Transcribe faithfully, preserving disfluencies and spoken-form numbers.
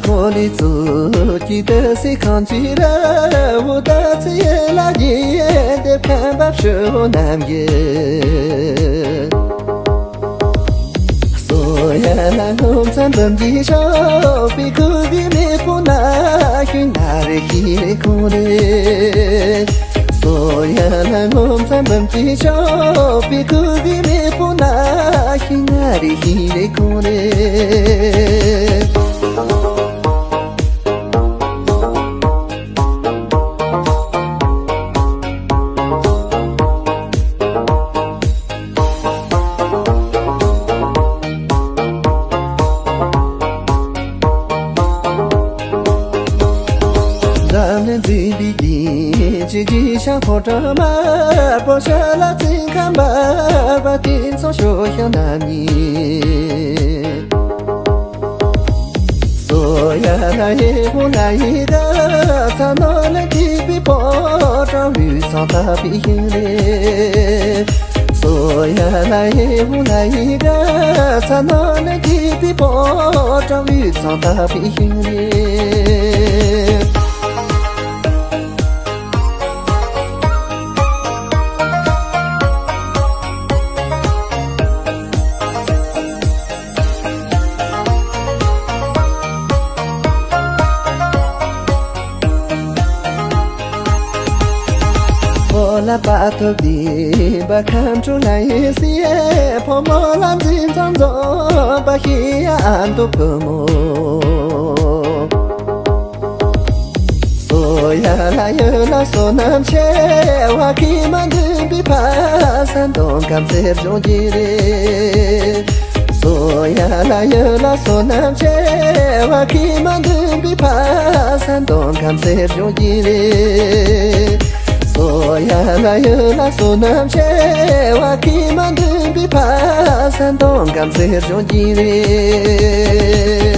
ཁོ་ལི་ཚུ་གི་ཏི་སི་ཁང་ཅི་ར་བུ་ད་ཚི་ལ་ཡེ་དེ་ཕན་པ་ཤོ་ནམ་ཡེ། སོ་ཡ་ལ་ངོ་མཚན་འཛོམས་ཀྱི་ཤོག་པི་ཁུ་གི་མེ་པོ་ན་ཤུ་ན་རེ་ཤི་རེ་ཁུ་རེ། སོ་ཡ་ལ་ངོ་མཚན་འཛོམས་ཀྱི་ཤོག་པི་ཁུ་གི་མེ་པོ་ན་ཤི་ན་རེ་ཤི་རེ་ཁུ་རེ། འཛམ་གླིང་འཛིན་པའི་རྒྱན་ཅི་ཅི་ཤ་ཕོ་བྲང་དམར་པོ་ཤ་ལ་རྩིང་ཁ་འབར་བ་དེ་ཚོ་ཤོ་ཤ་ན་ནི། སོ་ཡ་ལ་ཡེ་བུ་ལ་ཡི་ག་ཚ་ནོ་ལ་ཏི་པི་པོ་ཏྲ་བུ་ཚང་ཏ་པི་ཧིང་རེ། སོ་ཡ་ལ་ཡེ་བུ་ལ་ཡི་ག་ཚ་ནོ་ལ་ཏི་པི་པོ་ཏྲ་བུ་ཚང་ཏ་པི་ཧིང་རེ། ཕོ་ལ་པ་ཐོབ་དེ་བ་ཁམས་ཕྲུག་ལ་ཡེ་སི་ཕོ་མོ་ལ་འཛིན་ཚང་རྫོགས་པ་ཤི་ཡ་ཨ་མདོ་ཕོ་མོ། སོ་ཡ་ལ་ཡོད་ལ་སོ་ནམ་ཆེ་བ་ཁི་མ་འདུན་པའི་ཕ་ས་འདོང་གམ་སེར་ཇོང་གི་རེད། སོ་ཡ་ལ་ཡོད་ལ་སོ་ནམ་ཆེ་བ་ཁི་མ་འདུན་པའི་ཕ་ས་འདོང་གམ་སེར་ཇོང་གི་རེད། སོ་ཡ་ལ་ཡོད་ལ་སོ་ནམ་ཆེ་བ་ཁི་མ་འདུན་པའི་ཕ་ས་འདོང་གམ་སེར་ཇོང་གི་རེད།